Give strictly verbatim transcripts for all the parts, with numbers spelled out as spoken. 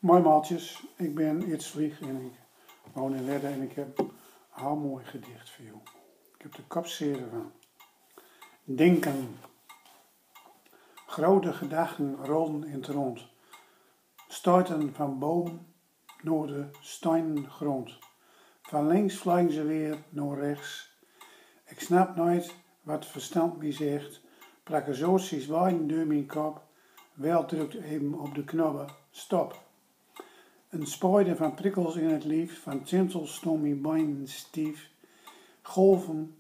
Moin maltjes, ik bin Its Vlieg en ik woon in Ledde en ik heb een heel mooi gedicht voor jou. Ik heb de kopserie van Dinken. Grote gedachten rollen in het rond, stuiten van boven naar de stenen grond. Van links vliegen ze weer naar rechts. Ik snap nooit wat verstand mij zegt. Prakkezoortjes waaien door mijn kop. Wel drukt even op de knobbe. Stop. Een spuide van prikkels in het lief, van tintels stonden mijn benen stief. Golven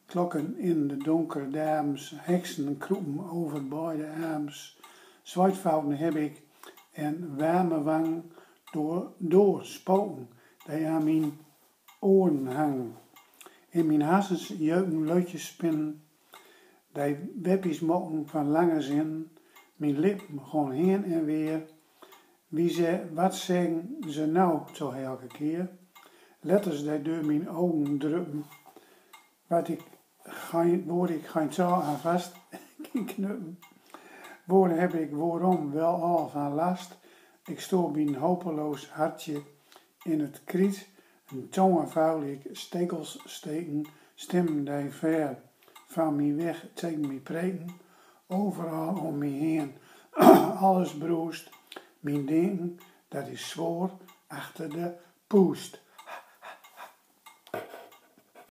klokken in de donkere dames, heksen kropen over beide arms. Zweitfouten heb ik en warme wang door, door spoken die aan mijn oren hangen. In mijn harsens jeuken leutjes spinnen, die webjes maken van lange zinnen. Mijn lippen gaan heen en weer. Wie ze, wat zeggen ze nou zo elke keer? Letters die door mijn ogen druppen, wat ik geen, waar ik geen touw aan vast kan knuppen. Waar heb ik waarom wel al van last? Ik stoor mijn hopeloos hartje in het kriet. Een tongen vuil ik stekels steken, stemmen die ver van mij weg tegen mij preken. Overal om mij heen, alles broest. Mijn denken, dat is zwaar achter de poest.